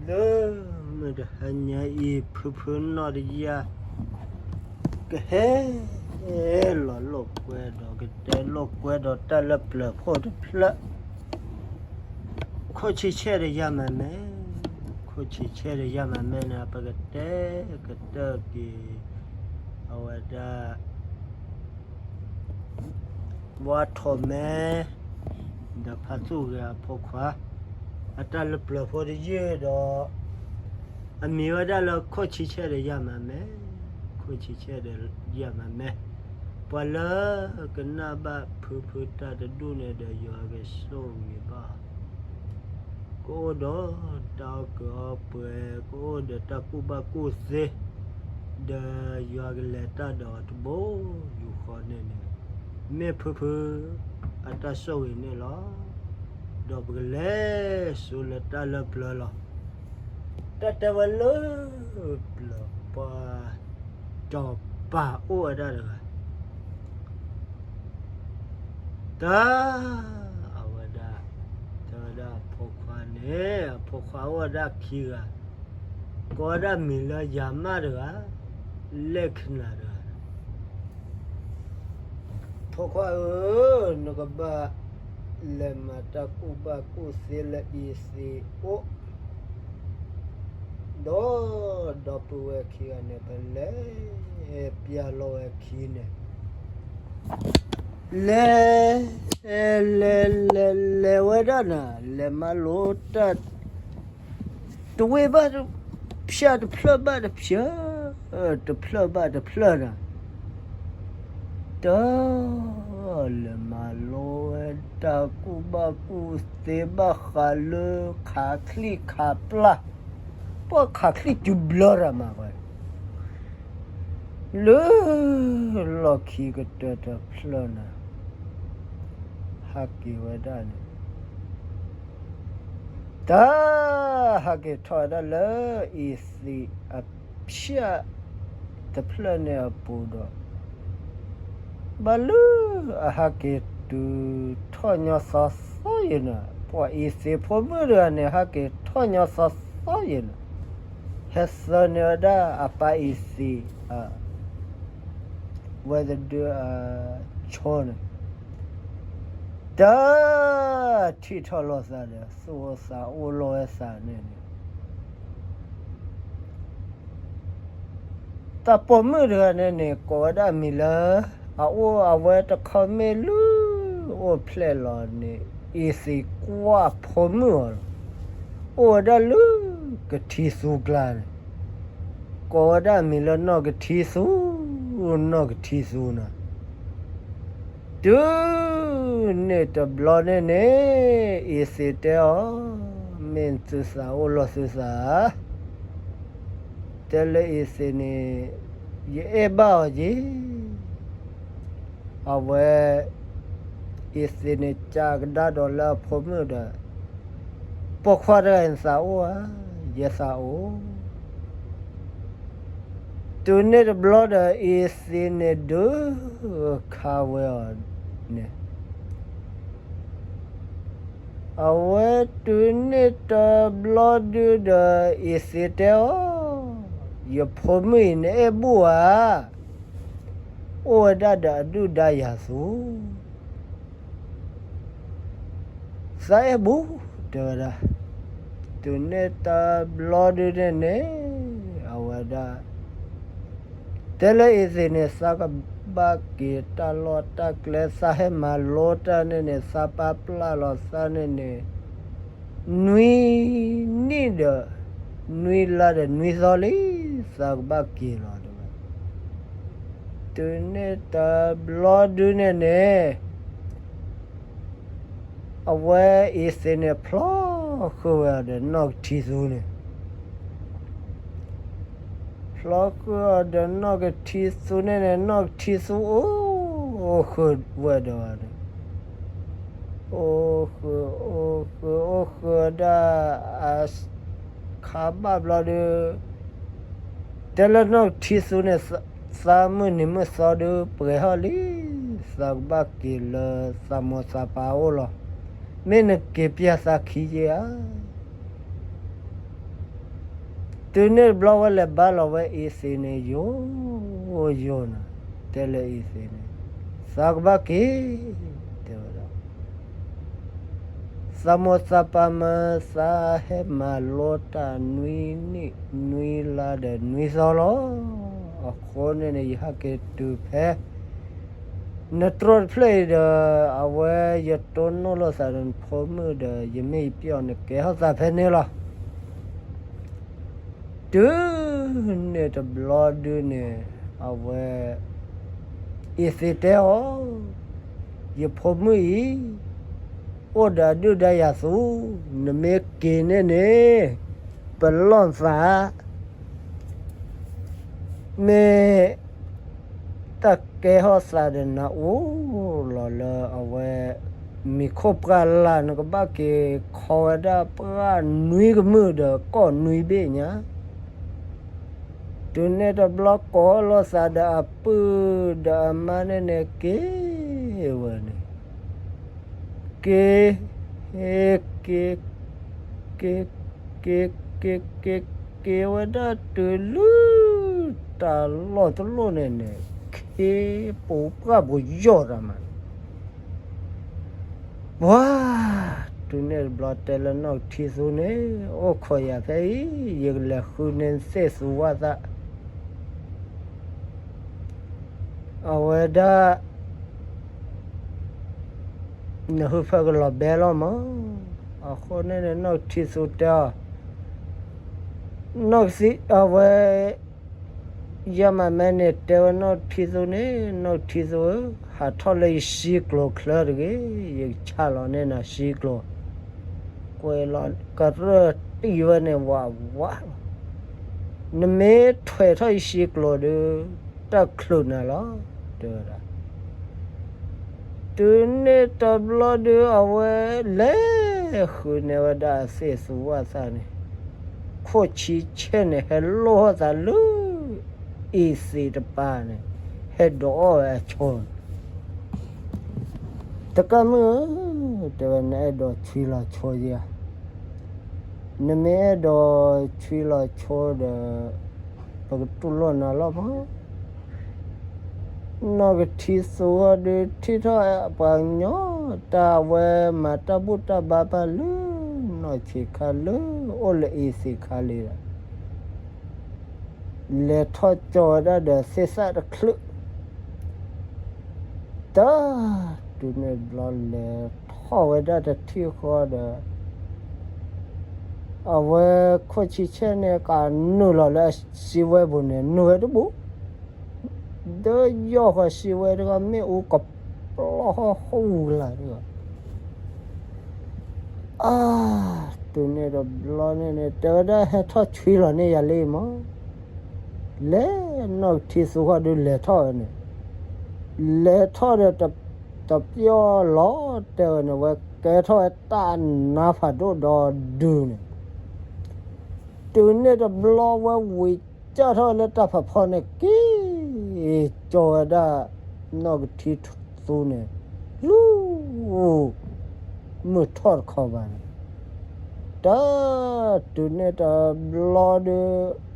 လၢမုၢ်တဟါညါအံၤ ဖုဖုနီၢ်တယၢ် ကဟဲလီၤလိာ်ကွဲဒီး ကတဲလိာ်ကွဲဒီးတၢ်လၢပျၢၤဖိတဖျၢၣ်, ခိၣ်ဆံဆဲၣ်ဒီးယၤမၤမဲ, ခိၣ်ဆံဆဲၣ်ဒီးယၤမၤမဲန့ၣ် ပကတဲကတၢၢ်က့ၤ အဝဲဒၣ် ဝါထီၣ်မဲ ဒီးဖါသူၣ်ဂဲၤအဖိခွါ အတၢ်လၢပျၢၤဖိတယုၢ်ဒီး အမံၤဝဲဒၣ်လၢခိၣ်ဆံဆဲၣ်ဒီးယၤမၤမဲ, ခိၣ်ဆံဆဲၣ်ဒီးယၤမၤမဲ, ပှၤလၢကနၣ်ဘၣ်ဖုဖုတၢ်တဒူၣ်န့ၣ်ဒီး ယွၤကဆိၣ်ဂ့ၤဘၣ် ကအိၣ်ဒီးတၢ်အီၣ်ကုာ်အီပှဲၤ, ကအိၣ်ဒီးတၢ်ကူၣ်ဘၣ်ကူၣ်သ့, ဒီးယွၤကလဲၤတၢ်ဒီးအီၤတဘိယူၢ်ဃီန့ၣ်န့ၣ်, မ့ၢ်ဖုဖုအတၢ်ဆိၣ်ဂ့ၤန့ၣ်လီၤ. ဒီးပကလဲၤဆူလၢတၢ်လၢပျၢၤလီၤ. တၢ်တဲဝဲလၢပျၢၤ ပှၤစီၤပၤအိၣ်ဝဲဒၣ်တဂၤ တၢ် အဝဲဒၣ် တဲဝဲဒၣ်အဖိခွါန့ၣ်, အဖိခွါအိၣ်ဝဲဒၣ်ခံဂၤ, ကိးဝဲဒၣ်မံၤလၢယၤမၢ်တဂၤ, လဲၣ်ခနၤတဂၤ, ဖိခွါဧၢ, နကဘၣ်လဲၤမၤတၢ်ကူၣ်ဘၣ်ကူၣ်သ့လၢအံၤသ့အိၣ် ဒီး ဒီပုၢ်ဝဲၢ်ခံဂၤန့ၣ် ပလဲၤပျၢ်လီၤဝဲခံန့ၣ်, လဲၤ လဲၤ လဲၤ လဲၤဝဲဒၣ်နၤ, လဲၤမၤလိတၢ် တဝ့ၢ်ဘၣ်တဖျၢၣ် တဖျၢၣ်ဘၣ်တဖျၢၣ် တဖျၢၣ်ဘၣ်တဖျၢၣ်နၤ, တၢ် လဲၤမၤလိဝဲတၢ်ကူၣ်ဘၣ်ကူၣ်သ့ဘၣ်ဃးလၢ ခးချံၣ်ခးပျၢ်, ပှၤခးချံၣ်တုၤဘျီတၢ်မၤဝဲ လၢ လီၢ်ခံကတၢၢ်တဖျၢၣ်နၤ, ဟးက့ၤဝဲဒၣ်န့ၣ်, တၢ် ဟးက့ၤထီၣ်ဝဲဒၣ်လၢ အံၤသံးအဖၠၣ် တဖျၢၣ်န့ၣ်အပူၤဒီး ဘၣ်လၢအဟးက့ၤတုၤထီၣ်ညီသီသီယံၤန့ၣ်, ပှၤအံၤသံးဖိမုၣ်တဂၤန့ၣ် ဟးက့ၤထီၣ်ညီသီသီယံၤန့ၣ်, ဟဲသၢန့ၢ်ဝဲဒၣ်အပၢ်အံၤသံး အဝဲသဒၢအဆိန့ၣ်, တၢ် ထံၣ်ထီၣ်လိာ်သးဒီး သူၣ်အိၣ်သးအိၣ်လိာ်ဝဲသးန့ၣ်န့ၣ် တၢ်ပိာ်မုၣ်တဂၤန့ၣ်န့ၣ် ကိးဝဲဒၣ်မံၤလၢ အအိၣ်အဝဲတခီမ့ၢ်လၢ အိၣ်ဖျဲၣ်လီၤန့ၣ် အံၤသံးကွၢ်ဖိမုၣ်အီၤလီၤ. အိၣ်ဝဲဒၣ်လၢ ကထံသူကျါန့ၣ်, ကိးဝဲဒၣ်မံၤလၢနီၢ်ကထံသူ, နီၢ်ကထံသူန့ၣ် တုၤန့ၣ်တဘျီန့ၣ်န့ၣ် အံၤသံးတဲအီၤ, မ့ၢ်သုသးအိၣ်လိာ်သုသးဧါ, တဲလၢအံၤသံးန့ၣ် ယအဲၣ်ဘၣ်အီၤက့ၤ, အဝဲ အံၤသံးန့ၣ် ကးကဒါဒီးလၢအဖိမုၣ်ဒီး, ပိာ်ခွါတဂၤန့ၣ်သးအိၣ်ဧါ, ယသးအိၣ် တုၤန့ၣ်တဘျီဒီး အံၤသံးန့ၣ်ဒုးခးဝဲအီၤန့ၣ်, အဝဲတုၤန့ၣ်တဘျီဒုးဒီး အံၤသံးတဲအီၤ, ယဖိမုၣ်အံၤနအဲၣ်ဘူၣ်ဧါ, အိၣ်ဝဲဒၣ်ဒီးအဒုၣ်ဒါယၤသူ သးအဲၣ်ဘူၣ် တဲဝဲဒၣ်. တုၤန့ၣ်တဘျီဒုးန့ၣ်န့ၣ် အဝဲဒၣ် တဲလၢအံၤသံးန့ၣ် သးကဘၣ်က့ၤတၢ်လီၢ်တၢ်ကျဲ သးဟဲမၤလိတၢ်န့ၣ်န့ၣ် သးပာ်ပျၢ်လီၤသးန့ၣ်န့ၣ် နွံနံၣ်ဒီး နွံလါဒီးနွံသီလံ သးကဘၣ်က့ၤလီၤတဲဝဲ. တုၤန့ၣ်တဘျီဒုးန့ၣ်န့ၣ် အဝဲအံၤသံးန့ၣ် ဖျီဃုာ်ဝဲအီၤဒီးနီၢ်ကထံသူန့ၣ်, ဖျီဃုာ်အီၤဒီးနီၢ်ကထံသူန့ၣ်န့ၣ် နီၢ်ကထံသူအိၣ်ဃုာ်ဝဲဒီးန့ၣ်, အိၣ်ဃုာ် အိၣ်ဃုာ် အိၣ်ဃုာ်ဒၣ် အခါဘၣ်ဘျီဒုး တဲလၢနီၢ်ကထံသူန့ၣ် သးမုၢ်နံၤမုၢ်သီဒုး ပှဲၤဟီၣ်လံ, သးကဘၣ်က့ၤလၢသးမိၢ်သးပၢ်အအိၣ်လီၤ. မ့ၢ်နက့ၤပျၢ်သးခံယဲၢ်ဧါ. တုၤန့ၣ်တဘျီဝဲလဲၤဘါလီၤဝဲအ့သ့န့ၣ် ယိာ်ယိာ်နီၤ, တဲလၢအ့သ့န့ၣ်, သးကဘၣ်က့ၤ, တဲဝဲဒၣ်, သးမိၢ်သးပၢ်မၢသးဟဲမၤလိတၢ်နွံနံၣ်နွံလါဒီးနွံသီလီၤ. အဃိန့ၣ်န့ၣ် ယဟဲက့ၤတုၤဖဲ နတြီတဖျၢၣ်အံၤဒီး အဝဲယတိၢ်နီၣ်လိာ်သးဒီးနဖိမုၣ်ဒီး ယမ့ၢ်ယပျီၢ်နကဲထီၣ်သးဖဲန့ၣ်လီၤ. တုၤန့ၣ်တဘျီဒုန့ၣ် အဝဲ အ့သ့တဲအီၤ, ယဖိမုၣ်အံၤ အိၣ်ဒီးအဒုၣ်ဒါယၤသူ, နမ့ၢ်က့ၤန့ၣ်န့ၣ် ပလီၢ်သး မ့ၢ်တၢ်ကဲထီၣ်သးဒီးနၤအိၣ်လီၤလၢအဝဲ မံၤခိၣ်ပှၢ်လၢ် နကဘၣ်က့ၤခိးဝဲဒၣ်ပှၢ်နွံကမုၢ်ဒီးကီၢ်နွံဘ့ၣ်ညါ, တုၤန့ၣ်တဘျီကိးလိာ်သးဒီးအပုၢ်ဒီးအမါန့ၣ်န့ၣ် က့ၤဝဲန့ၣ် က့ၤ က့ၤ က့ၤ က့ၤ က့ၤ က့ၤ က့ၤဝဲဒၣ်တုၤလၢ တၢ်လီၢ်တလီၢ်န့ၣ်န့ၣ် ခ့ပူၤပှၢ်ပူၤယီၢ်တၢ်မး, ပှၤ တုၤန့ၣ်တဘျီတဲလၢနီၢ်ကထံသူန့ၣ် အိၣ်ခိးယၤဖဲအံၤ ယကလဲၤဃုန့ၢ်နသ့ၣ်သူဝၣ်သၣ် အဝဲဒၣ် နဟုဖၢကလီၤဘဲလီၤမး, အဃိန့ၣ်န့ၣ် နီၢ်ကထံသူတဲအီၤ, နီၢ်ကသံ အဝဲ ယမၤမဲန့ၣ် တဲဝဲနီၢ်ကထံသူန့ၣ်, နီၢ်ကထံသူဧၢ, ဟးထီၣ်လၢယရှံကျိၤချၢတဂ့ၤ, ယကဆါလီၤန့ၢ်နၤရှံကျိၤ, ကွဲးလီၤကရၢၢ်တံၢ်ဝဲန့ၣ်ဝးဝးလီၤ, နမ့ၢ်ထွဲးထီၣ်ယရှံကျိၤဒီး တၢ်ချုးနၤလီၤ, တဲဝဲဒၣ် တုၤန့ၣ်တဘျီဒီး အဝဲလဲၤဃုန့ၢ်ဝဲဒၣ်အသ့ၣ်သူဝၣ်သၣ်န့ၣ်, ခိၣ်ဆံဆဲၣ်န့ၣ် ဟဲလိၣ်ထီၣ်သးလၢ အ့သ့တပၤန့ၣ်, ဟဲဒိးအီၣ်ဝဲအဆိန့ၣ်, တကးမုၣ်ဧၢ, တဲဝဲ နအဲၣ်ဒိးဆွံလီၤဆိယဲဧါ, နမ့ၢ်အဲၣ်ဒိးဆွံလီၤဆိဒီး ပကတူၢ်လိာ်နၤလီၤမး, နီၢ်ကထံသူဟီဒုး ထံၣ်ထီၣ်ပှၤကညီ တၢ်ဝဲမၤတၢ်ဘူၣ်တၢ်ဘါပၢ်လၢ နီၢ်ဆံးခါလၢ အိၣ်လၢအ့သ့းခါလံဒီး လဲၤထီၣ်ကၠီဝဲဒၣ်ဒီးသ့ၣ်သၣ်တချုး တၢ် တုၤန့ၣ်တဘျီလဲၤထီၣ်ဝဲဒၣ်တထံၣ်ဃီဒီး အဝဲခိၣ်ဆံဆဲၣ်န့ၣ် ကနုာ်လီၤလၢအစံးဝဲပူၤန့ၣ် နုာ်ဝဲတဘူၣ် ဒီးယီၢ်ဃီၤစံးဝဲတဂီၢ် မ့ၣ်အူကပျီၢ်ဟီၣ်ဟူလၢ်တဂီၢ် အါ တုၤန့ၣ်တဘျီန့ၣ်န့ၣ် တဲဝဲဒၣ် ဟဲထီၣ်ဆွံလီၤန့ၢ်ယၤလံမး, လဲၤနီၢ်ကထံသူဃီဒုးလဲၤထီၣ်ဝဲန့ၣ်, လဲၤထီၣ်ဒီး တပျီၢ်လီၤ တဲဝဲန့ၣ် ဝဲကဲထီၣ်ဝဲတၢ်နါဖးဒိၣ်ဒီဒုန့ၣ်, တုၤန့ၣ်တဘျီဝဲဝံၤ ကၢ်ထီၣ်ဝဲလၢတၢ်ဖးဖီန့ၣ် က့ၤကၠီဝဲဒၣ် နီၢ်ကထံသူန့ၣ် လူၤ မုၢ်ထီၣ်တခီဘၣ်န့ၣ်, တၢ် တုၤန့ၣ်တဘျီဒီး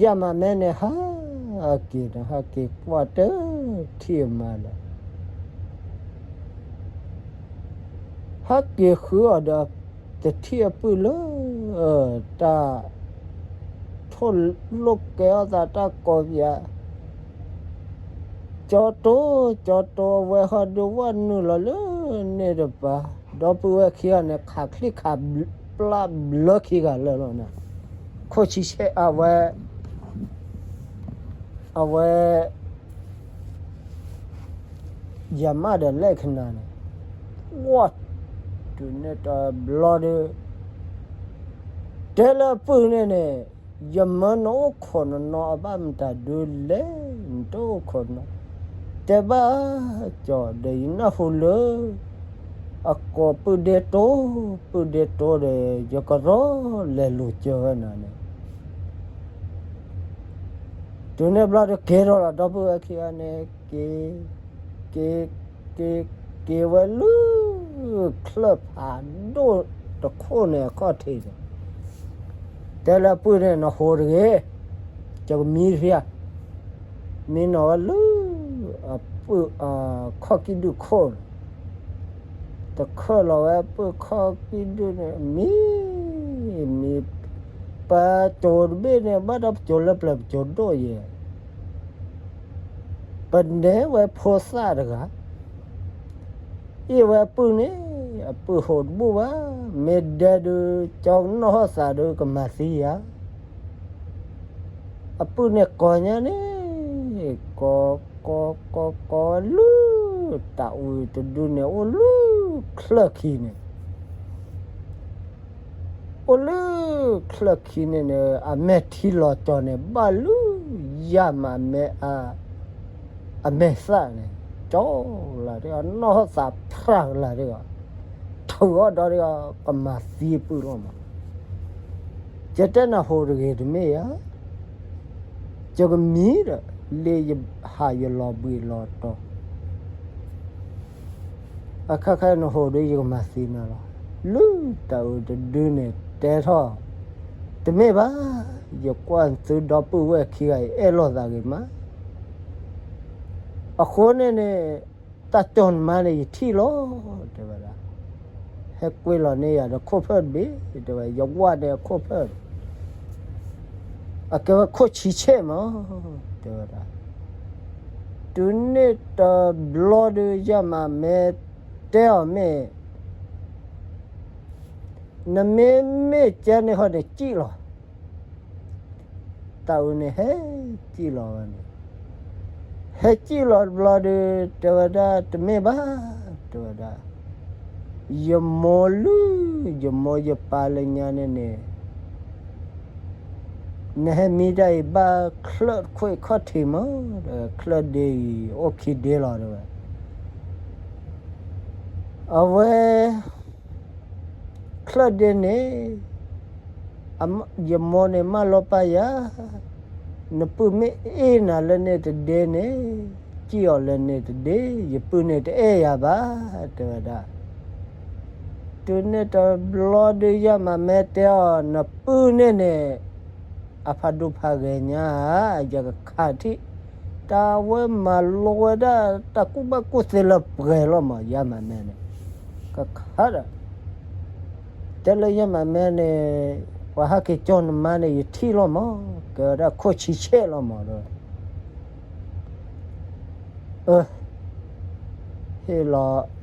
ယမၤမဲန့ၣ် ဟးက့ၤန့ၣ် ဟးက့ၤကွၢ်တထံၣ်အမါဒီး ဟဲက့ၤဃုအီၤဒီး တထံၣ်အပုၢ်လၢ တၢ် ထိၣ်လိာ်ကဲအီၣ်သးတၢ်ကိးပယၤ ကၠီတိ ကၠီတိ အဝဲဟီဒုးဝဲနုာ်လီၤလၢန့ၣ်တပၤ ဒီပုၢ်ဝဲၢ်ခံဂၤန့ၣ် ခးချံၣ်ခးပျၢ်ဘျၢခံဂၤလၢာ်လီၤန့ၣ်, ခိၣ်ဆံဆဲၣ်အဝဲ အဝဲ ယမၣ်ဒီးလဲၣ်ခနၤန့ၣ်, ဝါ တုၤန့ၣ်တဘျီဒီး တဲလၢအပုၢ်န့ၣ်န့ၣ်, ယမၢနအိၣ်ခိးနနီၤအဘၣ်မတၤဒုလဲၣ်, နတအိၣ်ခိးနီၤ, တဲဘၣ်ကၠီဒီးယနၢ်ဟူလၢ အကိးပုၢ်ဒ့တိ, ပုၢ်ဒ့တိဒီး ယကရီလဲၤလူၤစၢၤဝဲနၤန့ၣ် တုၤန့ၣ်ဘျီဒီးက့ၤထီၣ်ဒီး ဒီပုၢ်ဝဲၢ်ခံဂၤန့ၣ် က့ၤ က့ၤ က့ၤ က့ၤဝဲလၢ ချၢၣ်ဖးဒိၣ် တခိၣ်န့ၣ်အခီၣ်ထံးန့ၣ်, တဲလၢအပုၢ်န့ၣ် နဟိးတဂ့ၤ, ယကမံတဖၣ်, မံနီၤဝဲလၢ အပုၢ်အခီၣ်ကံၣ်ဒုၣ်ခိၣ်န့ၣ်, တခၢၣ်လီၤဝဲအပုၢ်ခီၣ်ကံၣ်ဒုၣ်န့ၣ် မံ, မံ, ပစိၤတဘ့ၣ်န့ၣ် ဘၣ်ဒီးပစိၤလၢပျၢၤပစိၤဒိၣ်ယဲၢ် ပနဲဝဲဖိသၣ်တဂၤ, အ့ၣ်ဝဲအပုၢ်န့ၣ်, အပုၢ်ဟိးတဘူၣ်ဘၣ်, မ့ၢ်ဒဲဒုး ကၠီကနီၣ်ဟီၣ်သးဒုးကမၤသံယၤ, အပုၢ်န့ၣ်ကိးညါန့ၣ်, ကိး, ကိး, ကိး, ကိးဝဲလၢ တၢ်အုးတဒုန့ၣ် အိၣ်လၢချၢၣ်ခံန့ၣ် အိၣ်လၢချၢၣ်ခံန့ၣ်န့ၣ် အမဲာ်ထံလီၤကၠီၤန့ၣ် ဘၣ်လၢ ယၤမးမဲ အမဲာ်သၣ်န့ၣ် ကၠီလၢ်ဒ်အီၤ နီၢ်ဟီၣ်သးဖျၢၣ်ကလၢ်ဒ်အီၤ ထုးအီၣ်ဒီးဒ်အီၤ ကမၤသံပုၢ်လီၤမး, ယတဲနဟိးတဂ့ၤတမ့ၢ်ဧါ ယကမံဒီး လၢယဟးယလီၤဘှံးလီၤတီၤ အခါခါနဟိးဒီးယကမၤသံနၤလီၤ. လၢတၢ်အုးတဒုန့ၣ်တဲထီၣ်, တမ့ၢ်ဘၣ်, ယကွၢ်သုဒီပုၢ်ဝဲၢ်ခံဂၤအံၤ အဲၣ်လိာ်သးဂ့ၤမး, အဃိန့ၣ်န့ၣ် တၢ်ကၠီၣ်နမါန့ၣ် ယထံၣ်လီၤ တဲဝဲဒၣ်, ဟဲကွံာ်လီၤန့ၢ်ယၤဒီးခိၣ်ဖၢၣ်တဘ့ၣ် တဲဝဲ, ယဝၢ်န့ၣ်အခိၣ်ဖၢၣ် အကဲဝဲခိၣ်ဆံဆဲၣ်မး တဲဝဲဒၣ်, တုၤန့ၣ်တဘျီဒုး ယၤမးမဲတဲအီၤမ့ၢ် နမ့ၢ်မ့ၢ်ကဲန့ၣ်ဟီန့ၣ် စံၣ်လီၤ. တၢ်အုးန့ၣ်ဟဲစံၣ်လီၤဝဲန့ၣ်, ဟဲစံၣ်လီၤတဘျီဒုး တဲဝဲဒၣ် တမ့ၢ်ဘၣ်, တဲဝဲဒၣ်, ယမိၢ်လၢ ယမိၢ်ယပၢ်လၢညါန့ၣ်န့ၣ် နဟဲမံတၢ်အံၤဘၣ်ချၢၣ်တခိၣ်အံၤခီၣ်ထံးမး, ဒီးချၢၣ်ဒ့အံၤ အိၣ်ခံဒ့လီၤ တဲဝဲ. အဝဲ ချၢၣ်ဒ့န့ၣ် ယမိၢ်န့ၣ်မၢလီၤပာ်ယၤ, နပုၢ်မ့ၢ်အ့ၣ်နၤလၢန့ၣ်တဒ့န့ၣ်, စံၣ်အီၤလၢန့ၣ်တဒ့, ယပုၢ်န့ၣ်တအဲၣ်ယၤဘၣ်, တဲဝဲဒၣ်. တုၤန့ၣ်တဘျီဒုး ယၤမးမဲတဲအီၤ နပုၢ်န့ၣ်န့ၣ် အဖးဒိၣ်ဖးဂဲၤညါဧါ, ယကခးထံၣ် တၢ်ဝဲမၤလိဝဲဒၣ် တၢ်ကူၣ်ဘၣ်ကူၣ်သ့လၢပှဲၤလီၤမး ယၤမးမဲန့ၣ်, ကခးဒီး တဲလၢယၤမးမဲန့ၣ် ပှၤဟဲက့ၤကၠီၣ်နမါန့ၣ် ယထံၣ်လီၤမး, ကဲဝဲဒၣ်ခိၣ်ဆံဆဲၣ်လီၤမးဒီး အၢ ဟ့ၣ်လီၤ,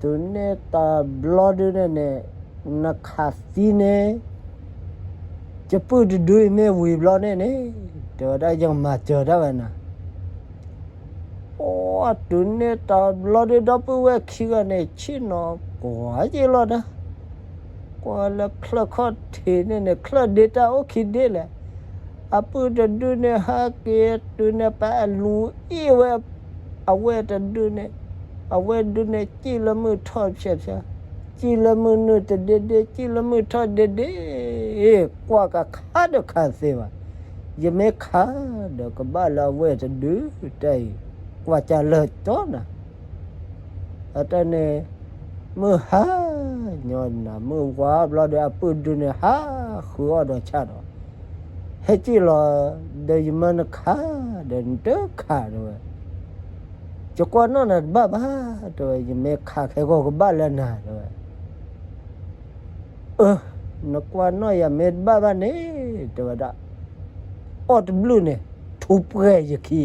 တုၤန့ၣ်တဘျီဒုန့ၣ်န့ၣ် နခးသံန့ၣ် ယပုၢ်တဒုအံၤမ့ၢ်ဝံၤဘျီန့ၣ်န့ၣ် တဲဝဲဒၣ်ယကမၤစၢၤဒၣ်ဝဲနၤ. အိၣ်တုၤန့ၣ်တဘျီဒု ဒီပုၢ်ဝဲၢ်ခံဂၤန့ၣ် ဆ့ၣ်နီၤကွၢ်ယ့ၢ်လီၤတၢ် ကွၢ်လၢချၢၣ်ခီၣ်ထံးန့ၣ်န့ၣ် ချၢၣ်ဒ့တၢ်အိၣ်ခံဒ့လဲၣ်. အပုၢ်တဒုန့ၣ် ဟဲက့ၤတုၤန့ၣ် ပအလူၤအ့ၣ်ဝဲ အဝဲၢ်တဒုန့ၣ်, အဝဲၢ်ဒုန့ၣ် စံၣ်လၢမုၢ်ထီၣ်ဖျဲးဖျဲး, စံၣ်လၢမုၢ်နုာ်တဒ့ဒ့, စံၣ်လၢမုၢ်ထီၣ်ဒ့ဒ့, ကွၢ်ကခးဒီးခးသ့ဘၣ်. ယမ့ၢ်ခးဒီးကဘၣ်လၢအဝဲၢ်တဒုတၢ်အံၤ, ကွၢ်ကၢလၢကၠီနၤ အတၢ်န့ၣ် မုၢ်ဟါညီနၤ မုၢ်ဝါဘျီဒီး အပုၢ်ဒုန့ၣ် ဟးဃုအီၣ်ဒီးဆၣ်ဒီး ဟဲစံၣ်လီၤ, ဒီးယမၢနခးဒီးနတခးတဲဝဲ, ယကွၢ်နီၣ်နၤတဘၣ်ဘၣ် တဲဝဲ, ယမ့ၢ်ခးခဲဂီၢ်ကဘၣ်လၢနၤတဲဝဲ. အၢ, နကွၢ်နီၣ်ယၤမ့ၢ်တဘၣ်ဘၣ်န့ၣ် တဲဝဲဒၣ်, အီၣ်တဘျုးန့ၣ် ထူးပှဲၤယခံ,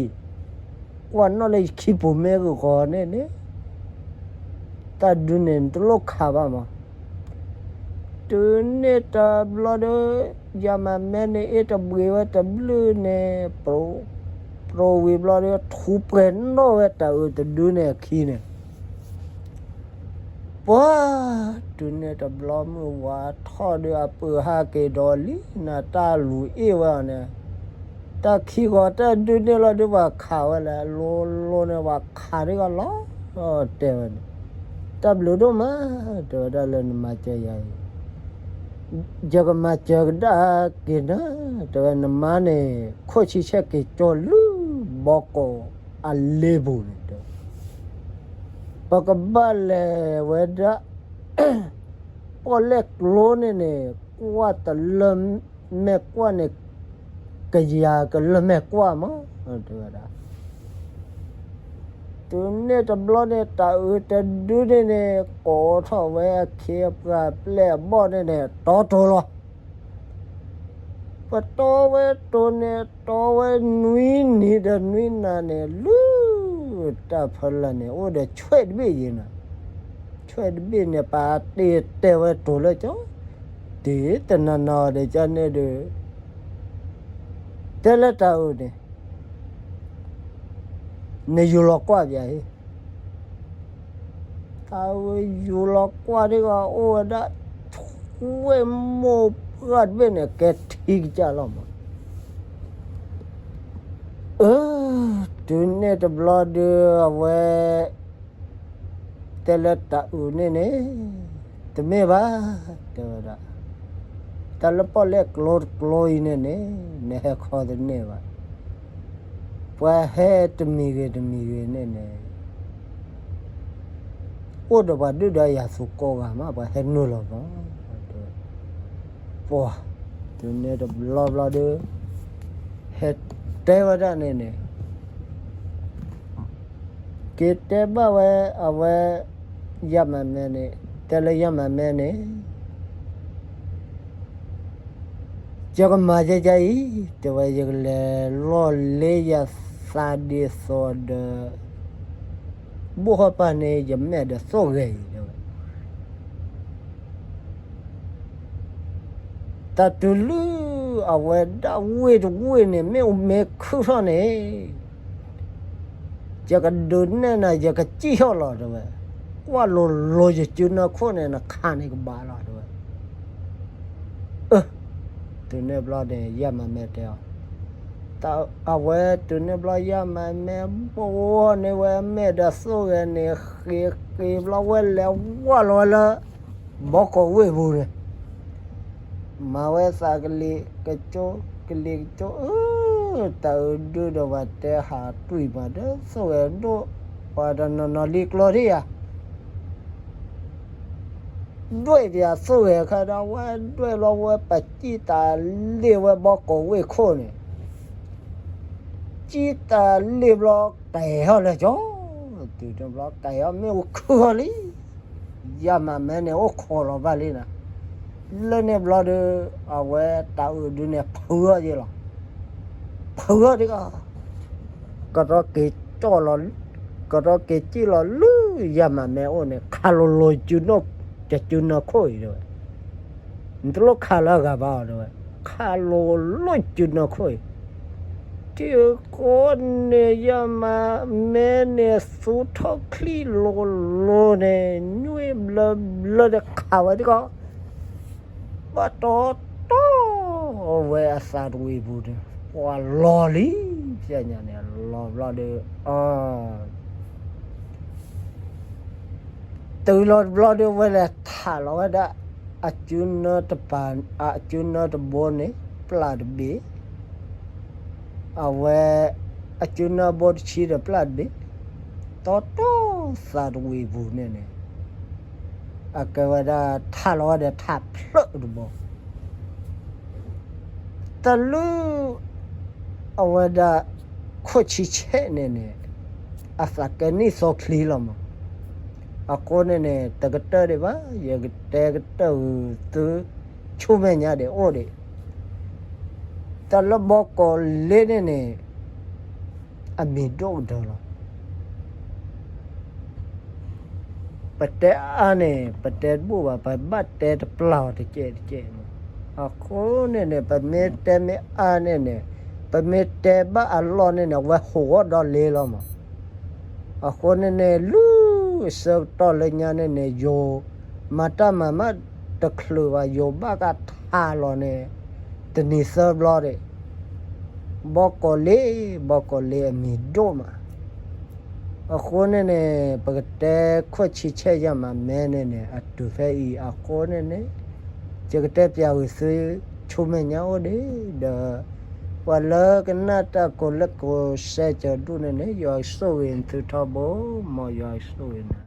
ကွၢ်နီၣ်လၢယခံပူၤမ့ၢ်ဂ့ၤဂီၤန့ၣ်န့ၣ်, တၢ်ဒုန့ၣ် နတလိၣ်ခးဘၣ်မး. တုၤန့ၣ်တဘျီဒီး ယၤမးမဲန့ၣ်အ့ၣ်တဘှံးဝဲတဘျုးန့ၣ် ပရိဝံၤဘျီဒီး ထူးပှဲၤနီၣ်ဝဲတၢ်အုးတဒုန့ၣ်အခံန့ၣ် ပှၤ, တုၤန့ၣ်တဘျီမုၢ်ဝါထီၣ်ဒီး အပုၢ်ဟးက့ၤဒီးလံနၤ တၢ်လူၤအ့ၣ်ဝဲအီၤန့ၣ်, တၢ်ခံဂီၤတၢ်ဒုန့ၣ်လီၤဒီး ပှၤခးဝဲလဲၣ်, လိၤလိၤန့ၣ် ပှၤခးဒ်ဂီၤလီၤ တဲဝဲန့ၣ်, တၢ်ဘျုးဒိၣ်မး တဲဝဲဒၣ်လၢနမၤစၢၤယၤအံၤ, ယကမၤစၢၤကဒါက့ၤနၤ တဲဝဲ, နမါန့ၣ် ခိၣ်ဆံဆဲၣ်က့ၤကၠီလၢဘီကီးအလ့ပူၤန့ၣ်တဲ, ပကဘၣ်လဲၤဝဲဒၣ် ပီၣ်လဲၣ်ကျိန့ၣ်န့ၣ် ကွၢ်တလၢမဲာ်ကွၢ်န့ၣ် ကယၤကလၢမဲာ်ကွၢ်မး တဲဝဲဒၣ်. တုၤန့ၣ်တဘျီန့ၣ် တၤအုးတဒုန့ၣ်န့ၣ် ကိးထီၣ်ဝဲအခ့အပှၤပျဲၢ်အဘီၣ်န့ၣ်န့ၣ် တီတိၤလီၤ. ပတီဝဲတိၤန့ၣ် တီဝဲနွံနံၤဒီးနွံနၤန့ၣ် လၢတၢ်ဖီလာ်န့ၣ် အိၣ်ဒီးဆွဲၣ်တဘ့ၣ်ယဲနီၤ. ဆွဲၣ်တဘ့ၣ်န့ၣ် ပာ်တ့ၢ်တဲဝဲတိၤလၢကၠီ, တ့ၢ်တနီၤနီၤဒီးကၠီန့ၣ်ဒီး တဲလၢတၤအုးန့ၣ် နယူၤလီၤကွၢ်ပၠးအံၤ တၤအုးယူၤလီၤကွၢ်ဒ်ဂီၤ အိၣ်ဝဲဒၣ် ဆွဲၣ်မိၢ်ပှၢ်တဘ့ၣ်န့ၣ် ကဲထံကစၢ်လီၤမး. အၢ တုၤန့ၣ်တဘျီဒီး အဝဲ တဲလၢတၤအုးန့ၣ်န့ၣ် တမ့ၢ်ဘၣ် တဲဝဲဒၣ်, တၢ်လၢပီၣ်လဲၣ်ကျိတကျိအံၤန့ၣ်န့ၣ် နဟဲခီတန့ၢ်ဘၣ်. ပှၤဟဲတမံၤဂ့ၤတမံၤဂ့ၤန့ၣ်န့ၣ် အိၣ်ဒီးပှၤဒုၣ်ဒါယၤသူကိးဂၤမး ပှၤဟဲနုာ်လီၤမး. ပှၤ တုၤန့ၣ်တဘျီဘျီဒီး ဟဲတဲဝဲဒၣ်န့ၣ်န့ၣ် က့ၤတဲဘၣ်ဝဲ အဝဲ ယၤမၤမဲန့ၣ် တဲလၢယၤမၤမဲန့ၣ် ယကမၤယဲယဲအံၤ တဲဝဲ ယကလဲၤလီၢ်လ့ယသးဒ်သိးဒီး ဘိၣ်ဟီၣ်ပၢ်န့ၣ် ယမဲာ်ဒီးသိၣ်ဂဲၤအံၤ တဲဝဲ တၢ်တုၤလၢ အဝဲဒၣ်ဝ့ၢ်တဝ့ၢ်န့ၣ် မ့ၢ်အိၣ်မ့ၢ်ခုၣ်ထီၣ်န့ၣ် ယကဒုးနဲၣ်နၤ ယကစံၣ်ထီၣ်လီၤ တဲဝဲ. ကွၢ်လိၤလိၤယစုနၢခိၣ်န့ၣ် နခးန့ၣ်ကဘၣ်လီၤ တဲဝဲ. အၢ တုၤန့ၣ်ဘျီန့ၣ် ယၤမၤမဲတဲအီၤ, အဝဲတုၤန့ၣ်ဘျီ ယၤမၤမဲ ဘိၣ်န့ၢ်ဝဲအမဲာ်ဒီးသိၣ်ဂဲၤန့ၣ် ဃ့ဃ့ဘျီ ဝဲလဲၤဝဲလီၤဝဲလၢ ဘီကီာ်ဝ့ၢ်ပူၤန့ၣ် မၤဝဲသးကလံၤကကၠိ ကလံၤကကၠိ အၢ တၢ်အုးဒုဒီးပှၤတဲဟးတွံၢ်မး ဒီးသိၣ်ဂဲၤဒိၣ် ပှၤတနီၤနီၤလံကျိဒ်ယၤ ဒွဲၣ်ပၠးသိၣ်ဂဲၤခါဒီး ဝဲဒွဲၣ်ဘျီ ဝဲပစံၣ်တၢ်လ့ၣ်ဝဲဘီကီာ်ဝ့ၢ်ခိၣ်န့ၣ် စံၣ်တၢ်လ့ၣ်ဘျီ ကဲၤထီၣ်လၢကၠီ တုၤန့ၣ်ဘျီ ကဲၤထီၣ်မ့ၣ်အူခုၣ်ထီၣ်လံ ယၤမၤမဲန့ၣ် အိၣ်ခိးလီၤဘၣ်လံနီၤ. လၢန့ၣ်ဘျီဒီး အဝဲတၢ်အုးဒုန့ၣ် ဖုးထီၣ်ယဲလီၤ. ဖုးထီၣ်ဒ်ကီး ကတီက့ၤကၠီၣ်လီၤ ကတီက့ၤစံၣ်လီၤလၢယၤမၤမဲအိၣ်န့ၣ် ခးလိၤလိၤ ယစုနၢခိၣ်အံၤ တဲဝဲ နတလိၣ်ခးလၢအဂၤဘၣ်အီၤ တဲဝဲ, ခးလိၤလိၤယစုနၢခိၣ်အံၤ, ထံဃိန့ၣ်ယၤမၤမဲန့ၣ် သူထီၣ်ချံလိၤလိၤန့ၣ် ညွံဘျၢဘျၢဒီးခးဝဲဒ်ကီး ဘၣ်တီတီ ဝဲအသးတဝံၤပူၤန့ၣ် ပှၤလီၤလံ, ဖဲညါန့ၣ် လီၤဘျီဒီး အ တုၤလီၤတဘျီဒီး ဝဲလဲၤထးလီၤဝဲဒၣ် အစုနၢတပၤ အစုနၢတဘိန့ၣ် ပျၢ်တဘ့ၣ်, အဝဲ အစုနၢဘိတဆံဒီးပျၢ်တဘ့ၣ်, တီတီသးတဝံၤပူၤန့ၣ်န့ၣ် အကဲဝဲဒၣ်ထးလီၤဝဲဒီးထးဖျၢၣ်တဘိ တၢ်လၢ အဝဲဒၣ် ခိၣ်ဆံဆဲးန့ၣ်န့ၣ် အသးကဲနံၣ်သီချံလီၤမး. အဃိန့ၣ်န့ၣ် တကတၢၢ်ဒံးဘၣ် ယကတဲကတၢၢ်ဂုာ်သု ဆူမဲာ်ညါဒံးအိၣ်ဒံး တၢ်လၢဘီကီာ်လ့န့ၣ်န့ၣ် အမံၤဒိၣ်ကတၢၢ်လီၤ. ပတဲအါန့ၣ် ပတဲတဘူၣ်ဘၣ် ပဘၣ်တဲတပျၢ်အီၤတကဲးတကဲးန့ၣ်, အဃိန့ၣ်န့ၣ် ပမ့ၢ်တဲမ့ၢ်အါန့ၣ်န့ၣ် ပမ့ၢ်တဲဘၣ်အလီၢ်န့ၣ်န့ၣ် အဝဲဟူးဂီၢ်ဒီလ့လီၤမး. အဃိန့ၣ်န့ၣ် လၢဆၢကတီၢ်လၢညါန့ၣ်န့ၣ် ယိၤ မၤတၢ်မၤမးတချုးဘၣ် ယိၤဘၣ်ကထးလီၤန့ၣ် တနံၤသၢဘျီဒံး ဘီကီာ်လ့ ဘီကီာ်လ့အမံၤဒိၣ်မး. အဃိန့ၣ်န့ၣ် ပကတဲခိၣ်ဆံဆဲးယၤမၤမဲန့ၣ်န့ၣ် အတုၤဖဲအံၤအဃိန့ၣ်န့ၣ် ယကတဲပျးဝံၤသု ဆူမဲာ်ညါအိၣ်ဒံးဒီး ပှၤလၢကနၣ်တၢ်ကိးလၢကိးစဲးကၠီၤဒူၣ်န့ၣ်န့ၣ် ယွၤဆိၣ်ဂ့ၤသုထီဘိ မ်ယွၤဆိၣ်ဂ့ၤနၤ